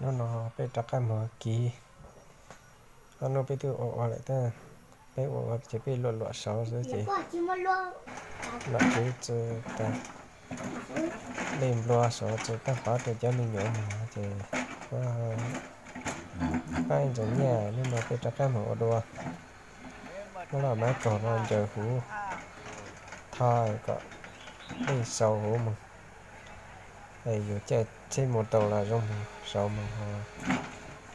Hnub no peb rov qab mus kiv. Ob hnub peb twb ua ua lawm tab, peb ua ua ces peb luam luam saud xwb ces nom tswv txawm tas, dej nplua saud txawm tab pov rau cov me nyuam mus ces pab ntxoov nyiaj, hnub no peb rov qab mus ua dua. Muab laj maiv kaug no ncaws huv, tho kom dej saud huv mus. Yus caij tsheb mus tau los zoo mus saud mus,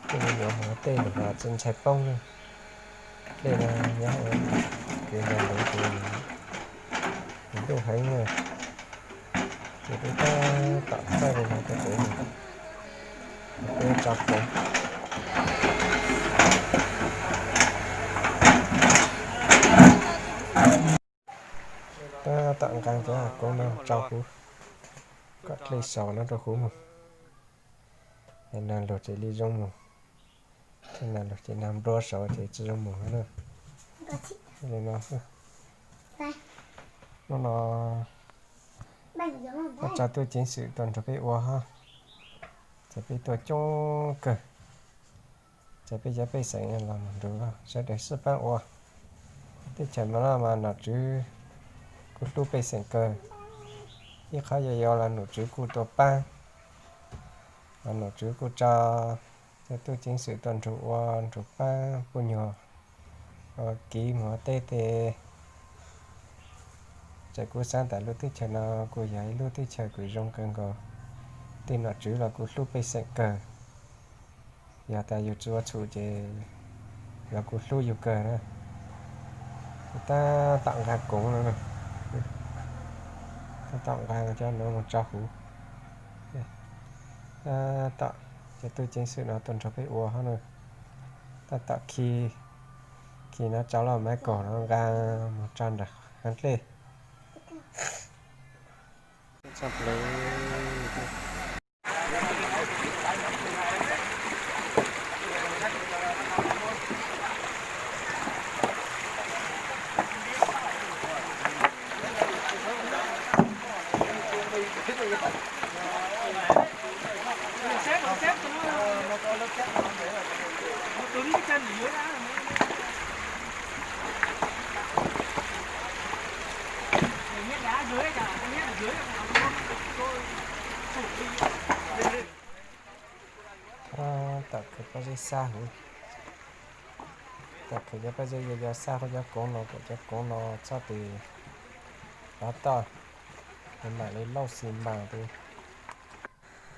tej me nyuam mus tej lus los tsis ntshai poob na. Dej no nyob kev ntawd lawv ces ntuj heev na, ces peb tab tom txaij li no rau pem no, peb tso khoom. Tab tom nqa cov koov no tso huv kom dlej saud no rau huv mus. Es nag lug ces li zoo mus, nag lug ces nag nplua saud ces tsis zoo mus na. Li no, hnub no ua tsaug tub ceev xwm tuaj nrog peb ua hab, ces peb tuaj coob kawg. Ces peb cov pej xeem los mus nrug sawv daws sib paab ua. Teb chaws Nplog no mas nom tswv kuj hlub pej xeem kawg. Ib qhov yau yau los nom tswv kuj tuaj paab, los nom tswv kuj tso cov tub ceev xwm tuaj nrug ua, nrug paab puj nyuag ua kiv mus ua teb tes. Ces kuv xaav tas lub teb chaws no kuj yog ib lub teb chaws kws zoo kawg nkaus, tej nom tswv los kuj hlub pej xeem kawg. Yog tas yus tsis ua txhum ces lawv kuj hlub yus kawg na. Tab tom nqa koov no, tab tom nqa cov no mus tso huv. Tab tom cov tub ceev xwm no tuaj nrog peb ua hab na. Tab tom khi, khi no tso laj maiv kaug no nqa mus tso nram haav dlej. Tab tom khaws pob zeb sab huv, tab tom khaws cov pob zeb yau yau sab huv cov koov no kom cov koov no txhob tes lov toj, mam li lauj xi mas rau.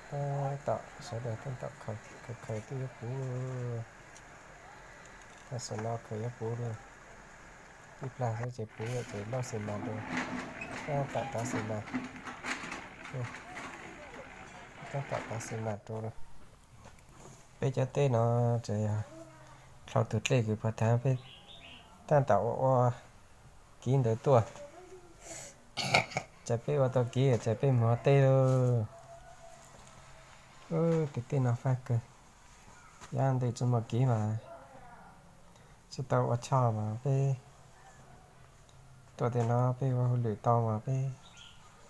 Tab tom sawv daws tab tom khaws, khaws twb yuav puv, tam sim no khaws yuav puv lawm. Ib plag xwb ces puv ces lauj xi mas rau. Tab tom rov xi mas, tab tom rov xi mas rau lawm. Peb cov teb no ces yog dlhau tus dlej kws puag thav peb tab tom ua ua kiv ntawd tuaj. Ces peb ua tau kiv ces peb mus ua teb lauj. Tus teb no fab kawg, yav ntej tsis muaj kiv mas tsis tau ua choj mas peb tuaj tej no peb ua hauj lwm tau mas peb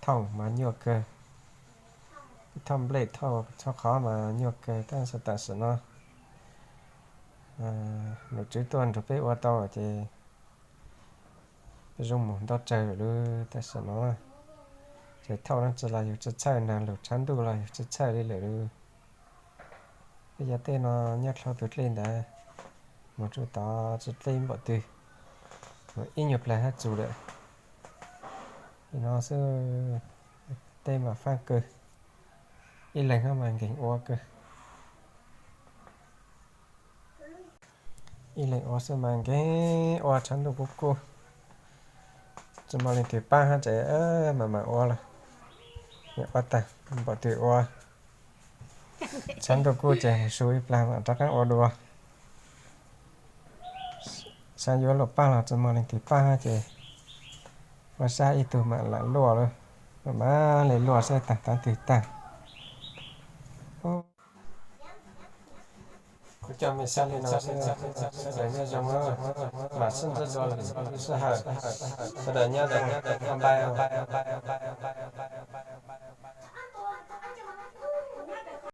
thauj mas nyuaj kawg. Peb thauj nplej thauj txhua qhov mas nyuaj kawg tab sis tam sim no nom tswv tuaj nrog peb ua tau ces peb zoo mus ntau tsawg lawm lauj tam sim no. Ces thauj dlaab tsi los yus tsis txhawj, nag lug tshav ntuj los yus tsis txhawj li lawm lauj. Peb cov teb no nyob dlhau tus dlej ntawd mus tsuj tod tsis dleb npaum twg, mus ib nyuag plag hab txug lawm. Li no xwb, teb mas fab kawg, ib leeg hab mas nkeeg ua kawg. Ib leeg ua xwb mas nkeeg ua tshav ntuj kub kub, tsis muaj leej twg pab hab ces mam mam ua lawm. Ua tag npaum twg ua, tshav ntuj kub ces mus su ib plag mam rov qab ua dua. Xav yuav luag pab los tsis muaj leej twg pab hab ces ua sab ib tug mam lam luaj lawm, mam mam li luaj saib tag tov twg tag. Kuv coj mej saib li no, sawv daws nyob zoo, mam sib ntsib dua lwm sij hawm, sawv daws nyob zoo, bye bye.